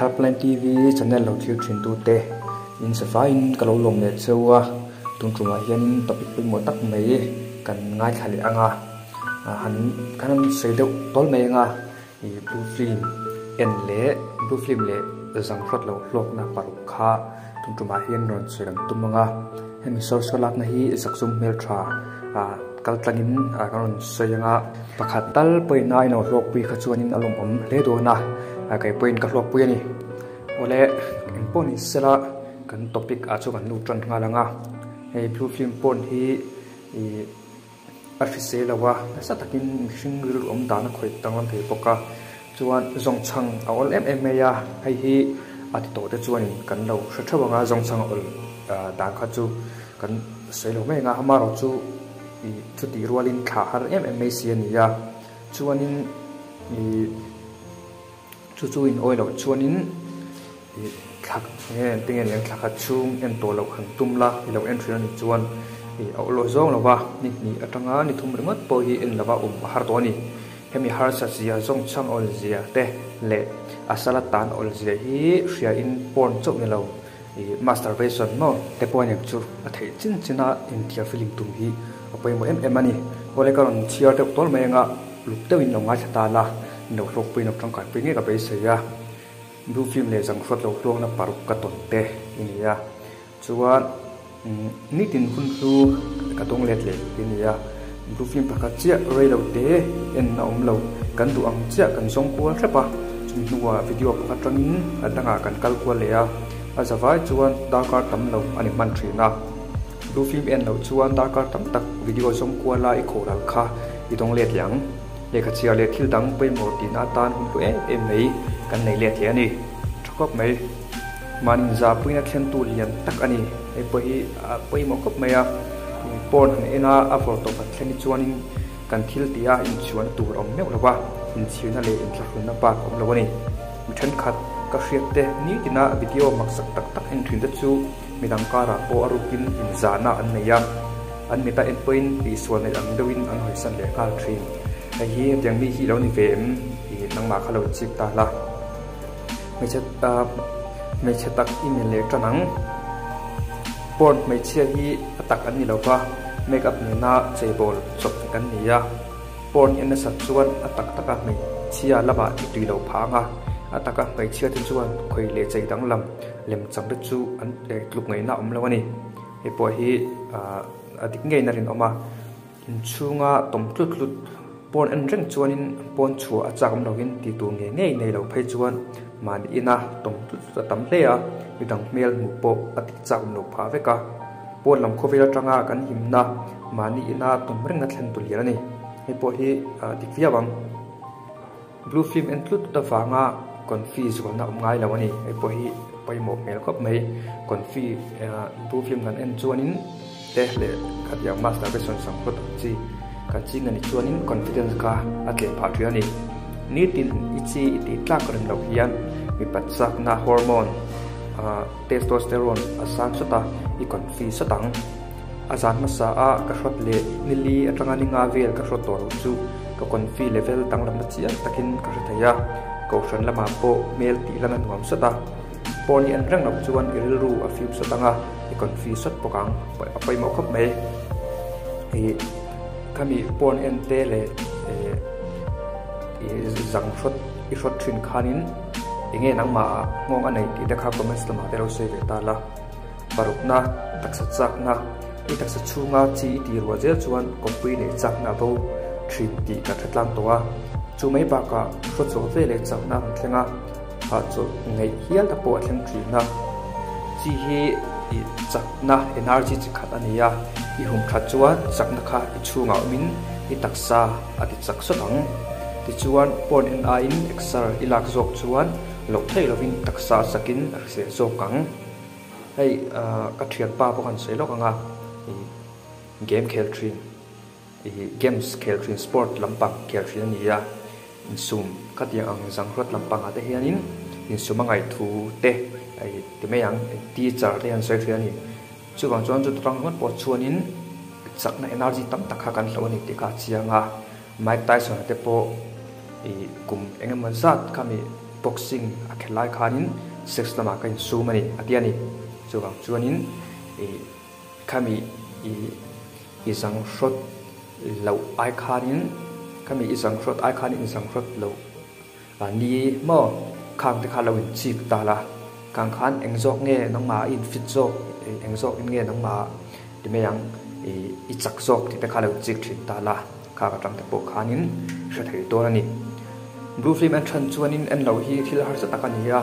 Helpline TV channel lo thlir thin tute in safaiin ka lo lawm leh cheu a, tun tumah hianin topic pawimawh tak mai kan ngaithla leh ang a, han kan han sawi deuh tawl mai ang a, ih blue film en leh blue film leh zanghrawt lo hlawkna paruk kha tun tumah hian rawn sawi kan tum ang a, hemi source ka lakna hi zakzum hmeltha ah kal tlangin ah kan rawn sawi ang a, pakhat tal pawhin a inlo hlawkpui kha chuanin a lawmawm hle dawn a, kei pawhin ka hlawkpui a ni. Awle eng pawh ni sela kan topic ah chu kan lut tan nghal ang a, hei blue film pawn hi ih a hrisel lo a, nasa takin mihring rilru awm dan a khawih danglam thei bawk a, chuan zawngchhang a awl em em mai a, hei hi a ti tawh te chuanin kan lo hre theuh ang a, zawngchhang a awl dan kha chu kan sawi lo mai ang a, amaherawhchu ih chutih rualin thla har em em mai si a ni a, chuanin ih. Chu chu in awi loh chuanin ih thla nge tinge leng thla khat chhung en tawh loh han tum la i lo en thin a nih chuan ih a awlawh zawng lo va, ni hnih atanga ni thum ringawt pawh hi en lova awm a har tawh a ni. Hemi harsa zia zawng chhang awl zia te leh a sala tan awl zia hi hria in porn chauh ni lo ih masturbation maw te pawh a nek chu a theih chin chin a inthiar feeling tum hi a pawimawh em em a ni. Awle ka rawn chhiar deuh tawl mai anga luk deuhin lo ngaithla ta la. Lo hlawkpui lo tangkaipui ngei ka beisei a, blue film leh zanghruat lo hluangna paruk ka tawn te i ni a, chuan nitin hun hlu ka dawng let leh i ni a, blue film pakhat chiah rei lo te en a awm lo, kan duh ang chiah kan zawng kual hrep a, chumi hnuah video pakhat tangin a dangah kan kal kual leh a, a zavai chuan darkar tam lo a ni hman thin a, blue film en loh chuan darkar tam tak video zawng kuala i khawhral kha i dawng let leh ang. Lehkha chhiar leh thil dang pawimawh tihna atan hun hlu em em mai kan nei let hle a ni. Tha khawp mai. Mahni zahpuina thlentu lian tak a ni. Hei pawh hi a pawimawh khawp mai a. Porn han en a, a vawr tawp han thlen hi chuanin kan thil tih a inchhuahna tur a awm meuh lo va, inchhirna leh inthlahrunna bak a awm lo a ni. Mi thenkhat ka hriat te nitina video maksak tak tak en thin te chu midang karah pawh a rukin inzahna an nei a. An mita en pawhin tihsual neih ang deuhin an hawisan leh nghal thin. Hei hi hetiang mi hi i lo ni ve em? Ih nangmah kha lo chik ta la. Hmeichhe hmeichhe tak i mil leh tan ang. Porn hmeichhia hi a tak an ni lo va, make up nena cheibawl chawp vek an ni a. Porn en nasat chuan a tak taka hmeichhia lamah i tui lo phah ang a, a taka hmeichhia te chuan khawi leh chei danglam lem chang te chu an tluk ngaihna a awm lo a ni. Hei pawh hi a dik ngeiin a rinawm a, inchhunga tawm tlut tlut pawn en reng chuanin pawn chhuah a chak awm loin tih tur ngei ngei nei lo phei chuan mahni ina tawm tlut tlut a tam hle a, midang hmel hmuh pawh a tih chak awm lo phah vek a, pawn lam khawvel atanga kan himna mahni ina tawm reng a thlen tu lian a ni. Hei pawh hi a dik viau ang. Blue film en tlut tlut avanga confi zualna awm ngai lo a ni. Hei pawh hi pawimawh hmel khawp mai. Confi blue film kan en chuanin te leh khatiang masturbation sang phawt ang chi kan ching a nih chuanin confidence kha a tlem phah thin a ni. Nitin i chi i tih tlak reng loh hian mipat chakna hormone testosterone a sang sawt a, i confi sawt ang. A zan hmasa a ka hrawt leh nili atanga ni nga vel ka hrawt tawh loh chu ka confi level danglamna chiang takin ka hre thei a, kohhran lamah pawh hmel tih lan a nuam sawt a, pawn i en reng loh chuan i rilru a fim sawt ang a, i confi sawt bawk ang, a pawimawh khawp mai. Ih khami pawn en te leh ih zang hrawt i hrawt thin khanin enge nangmah ah nghawng a neih tih te kha comments lamah te lo sawi ve ta la. Parukna, taksa chakna, I taksa chhunga chi i tih ruah zel chuan kawppui leh chakna a bo thin tih kan hre tlang tawh a. Chu mai bakah hrawchawh ve leh chakna a rawn thleng a, hahchawlh ngeih hial te pawh a thleng thin a. Chi hi i chakna, energy, chi khat a ni a, i hum that chuan chakna kha i chhungah awmin i taksa a ti chak sawt ang. Tichuan, pawn en aiin exer i lak zawk chuan loh theih lovin taksa a chakin a hrisel zawk ang. Hei ka thianpa pawh kan sawi lawk ang a, ih game khel thin, ih games khel thin sport lampang khel thin a ni a, insum khatiang ang zanghruat lampangah te hianin insum a ngaihthu te ih ti mai ang teacher te hian sawi thin a ni. Chuvang chuan chu tang ringawt pawh chuanin chakna energy tam tak kha kan hloh a ni tih kha a chiang a, Mike Tyson-a te pawh ih kum engemaw zat kha mi. Boxing a khelh lai khanin sex lamah ka insum a ni a ti a ni. Chuvang chuanin ih khami ih i zang hrawt loh ai khanin khami i zang hrawt ai khanin i zang hrawt loh a ni maw khang te kha lo inchik ta la khang khan eng zawk nge nangmah a infit zawk eng zawk in nge nangmah ti mai ang ih i chak zawk tih te kha lo inchik thin ta la. Khak atang te pawh khanin hre thei dawn a ni. Blue film en than chuanin en loh hi thil harsa tak a ni a,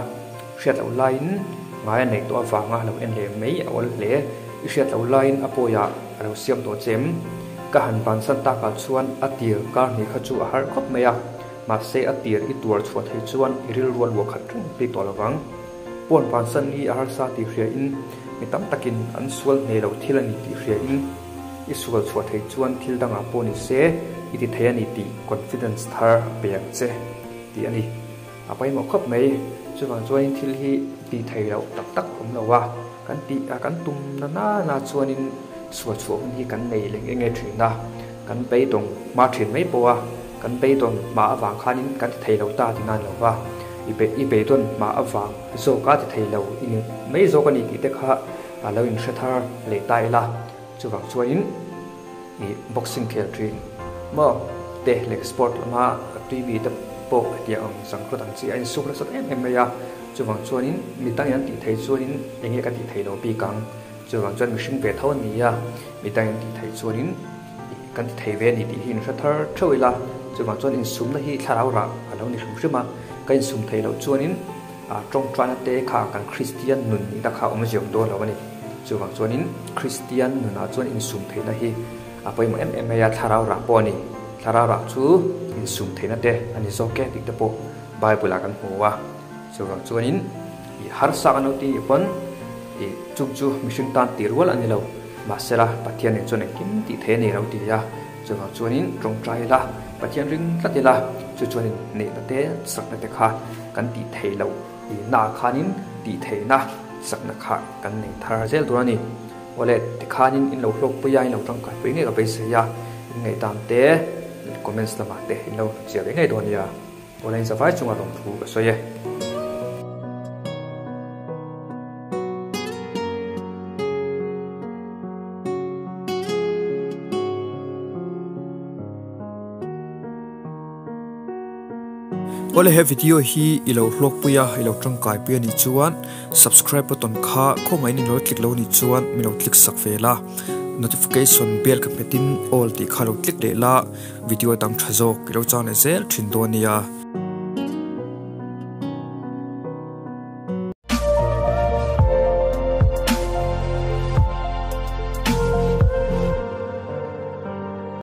hriat loh laiin ngai a neih tawh avanga lo en leh mai a awl hle. I hriat loh laiin a pawiah a lo siam tawh che em? Ka han bansan takah chuan a tir kar hnih kha chu a har khawp mai a, mahse a tir i tuar chhuah thei chuan i rilru a luah khat reng bik tawh lovang. Pawn bansan hi a harsa tih hriain mi tam takin an sual hneh loh thil a ni tih hriain, I sual chhuah theih chuan thil dangah pawh ni se i ti thei a ni tih confidence thar a pe ang che tih a ni. A pawimawh khawp mai. Chuvang chuanin thil hi tih thei loh tak tak a awm lo a, kan tih a kan tum na na na chuanin sual chhuah hun hi kan nei leng eng nge thin a, kan beidawng hma thin mai pawh a, kan beidawn hma avang khanin kan ti thei lo ta ti nan lo va, i bei i beidawn hma avang zawka ti thei lo i ni mai zawk a ni tih te kha a lo inhre thar leh ta ila. Chuvang chuanin ih boxing khel thin maw te leh sport lama tui mi te pawh hetiang ang zangkawt ang chi a insuk nasat em em mai a. Chuvang chuanin mi dangin an tih theih chuanin eng nge ka tih theih loh bik ang. Chuvang chuan mihring ve tho a ni a, mi dangin an tih theih chuanin ih kan ti thei ve a ni tih hi inhre thar theuh ila. Chuvang chuan insumna hi thlarau rah a lo ni hrim hrim a, ka insum theih loh chuanin ah tawngtaina te kha kan Kristian nun nihna kha awm ziam dawn lo a ni. Chuvang chuanin Kristian nunah chuan insum theihna hi a pawimawh em em mai a, thlarau rah pawh a ni. Thlarau rah chu insum theihna te a ni zawk e tih te pawh Bible ah kan hmu a. Chuvang chuanin ih harsa kan lo tih pawn ih chung chu mihring tan tih rual a ni lo. Mahsela Pathian nen chuan engkim tih theih a ni lo ti a. Chuvang chuanin tawngtai ila, Pathian ring tlat ila, chu chuanin neihna te sakna te kha kan tih theih loh naah khanin tih theihna sakna kha kan nei thar zel tur a ni. Awle, tikhanin in lo hlawkpui a, in lo tangkaipui ngei ka beisei a, in ngaihdan te comments lamah te in lo chiah ve ngei dawn nia. Awle, in zavai chunga lawmthu ka sawi e. Awle he video hi i lo hlawkpui a, i lo tangkaipui a nih chuan subscribe button kha khawngaihin i lo click lo a nih chuan min lo click sak ve la, notification bell ka hmetin all tih kha lo click leh la, video dang tha zawk i lo chang leh zel thin dawn nia.